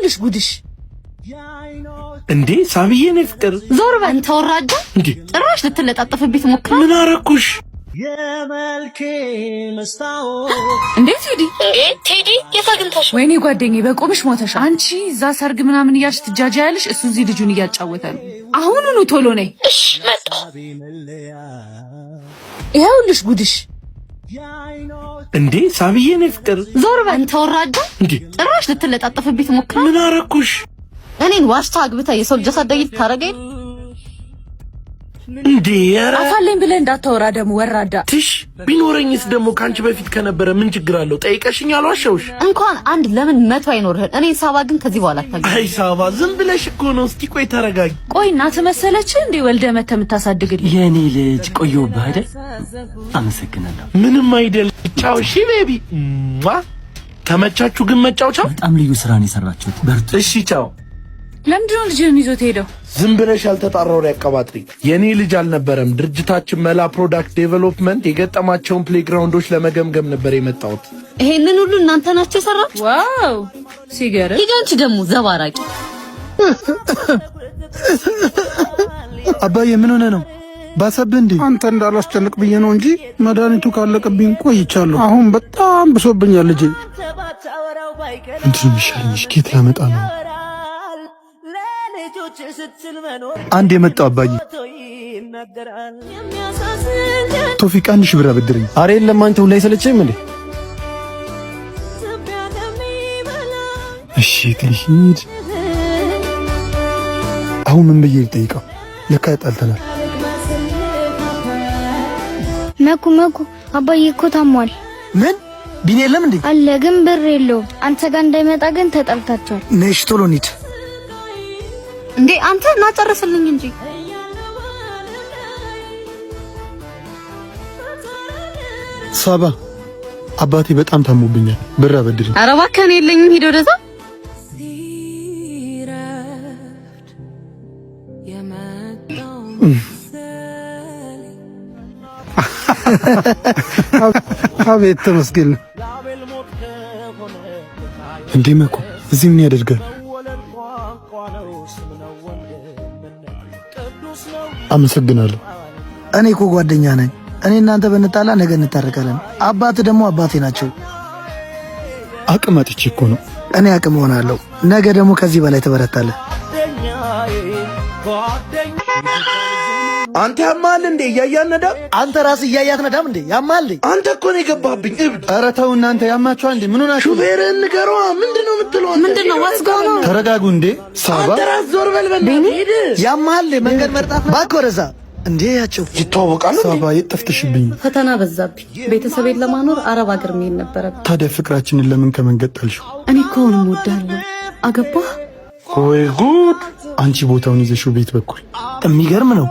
ይኸውልሽ ጉድሽ። እንዴ ሳብዬ፣ የኔ ፍቅር። ዞር በል አንተ ወራዳ! እንዴ! ጭራሽ ልትለጣጠፍብኝ ትሞክራለህ? ምን አረኩሽ? እንዴ ቴዲ! ቴዲ፣ የት አግኝተሽ? ወይኔ ጓደኛዬ፣ በቆምሽ ሞተሻል። አንቺ እዛ ሰርግ ምናምን እያልሽ ትጃጃያለሽ፣ እሱ እዚህ ልጁን እያጫወተ ነው። አሁኑኑ ቶሎ ነይ። እሺ፣ መጣሁ። ይኸውልሽ ጉድሽ። እንዴ ሳብዬ፣ የኔ ፍቅር። ዞር በል አንተ ወራዳ! እንዴ! ጭራሽ ልትለጣጠፍብኝ ትሞክራለህ? ምን አረኩሽ? እኔን ዋሽታ አግብታ የሰው ልጅ አሳዳጊ ታረገኝ? እንዴ ኧረ! አፋለኝ ብለህ እንዳታወራ ደግሞ ወራዳ። ትሽ ቢኖረኝስ ደግሞ ከአንቺ በፊት ከነበረ ምን ችግር አለው? ጠይቀሽኝ አልዋሸውሽ። እንኳን አንድ ለምን 100 አይኖርህም? እኔን ሳባ ግን ከዚህ በኋላ አታገኝም። አይ ሳባ፣ ዝም ብለሽ እኮ ነው። እስኪ ቆይ ተረጋጊ። ቆይ እናት መሰለች እንዴ ወልደህ መተህ የምታሳድግልኝ? የእኔ ልጅ፣ ቆየሁብህ አይደል? አመሰግናለሁ። ምንም አይደል። ቻው። እሺ baby። ሟ! ተመቻችሁ ግን መጫወቻ? በጣም ልዩ ስራ ነው የሰራችሁት። በርቱ። እሺ ቻው። ለምንድነው ልጅህን ይዞት ሄደው? ዝም ብለሽ ያልተጣራውን ያቀባጥሪ። የኔ ልጅ አልነበረም። ድርጅታችን መላ product development የገጠማቸውን playground ኦች ለመገምገም ነበር የመጣሁት። ይሄንን ሁሉ እናንተ ናችሁ የሰራችሁ? Wow፣ ሲገርም! ሂጂ አንቺ ደግሞ ዘባራቂ። አባዬ፣ ምን ሆነ ነው? ባሰብህ እንዴ? አንተ እንዳላስጨንቅ ብዬ ነው እንጂ መድኃኒቱ ካለቀብኝ ቆይቻለሁ። አሁን በጣም ብሶብኛል ልጄ። ምንድን ነው የሚሻለኝ? ከየት ላመጣ ነው? አንድ የመጣው አባዬ። ቶፊቅ፣ 1000 ብር አበድረኝ። አረ የለም፣ አንተ ሁላ አይሰለችህም እንዴ? እሺ ትልሂድ። አሁን ምን ብዬ ልጠይቀው? ለካ ያጣልተናል። መኩ መኩ፣ አባዬ እኮ ታሟል። ምን ቢኒ የለም እንዴ? አለ ግን ብር የለውም። አንተ ጋር እንዳይመጣ ግን ተጣልታችኋል። ነሽ፣ ቶሎ እንሂድ። እንዴ አንተ፣ እና ጨርስልኝ እንጂ። ሳባ፣ አባቴ በጣም ታሞብኛል፣ ብር አበድረኝ። ኧረ እባክህ እኔ የለኝም። ሂድ ወደዛ። አቤት ተመስገን። እንዴ መኩ፣ እዚህ ምን ያደርጋል? አመሰግናለሁ። እኔ እኮ ጓደኛ ነኝ። እኔ እናንተ ብንጣላ ነገ እንታረቃለን። አባት ደግሞ አባቴ ናቸው። አቅም አጥቼ እኮ ነው። እኔ አቅም እሆናለሁ። ነገ ደግሞ ከዚህ በላይ ትበረታለህ። አንተ ያማል እንዴ? እያያት ነዳም። አንተ ራስህ እያያት ነዳም እንዴ? ያማል። አንተ እኮ ነው የገባብኝ እብድ። ኧረ ተው እናንተ፣ ያማችኋል እንዴ? ምን ሆናችሁ? ሹፌርህን ንገረዋ። ምንድን ነው የምትለው? አንተ? ምንድን ነው? What's going on? ተረጋጉ እንዴ። ሳባ። አንተ ራስ ዞር በል በእናትህ ሂድ። ያማል። መንገድ መርጣት እባክህ ወደዛ። እንዴ ያቸው ይተዋወቃሉ እንዴ? ሳባ፣ የት ጠፍተሽብኝ? ፈተና በዛብኝ። ቤተሰቤን ለማኖር አረብ ሀገር መሄድ ነበረብኝ። ታዲያ ፍቅራችንን ለምን ከመንገድ ጣልሽው? እኔ እኮ አሁንም እወድሃለሁ። አገባህ? ወይ ጉድ! አንቺ ቦታውን ይዘሽው ቤት በኩል የሚገርም ነው።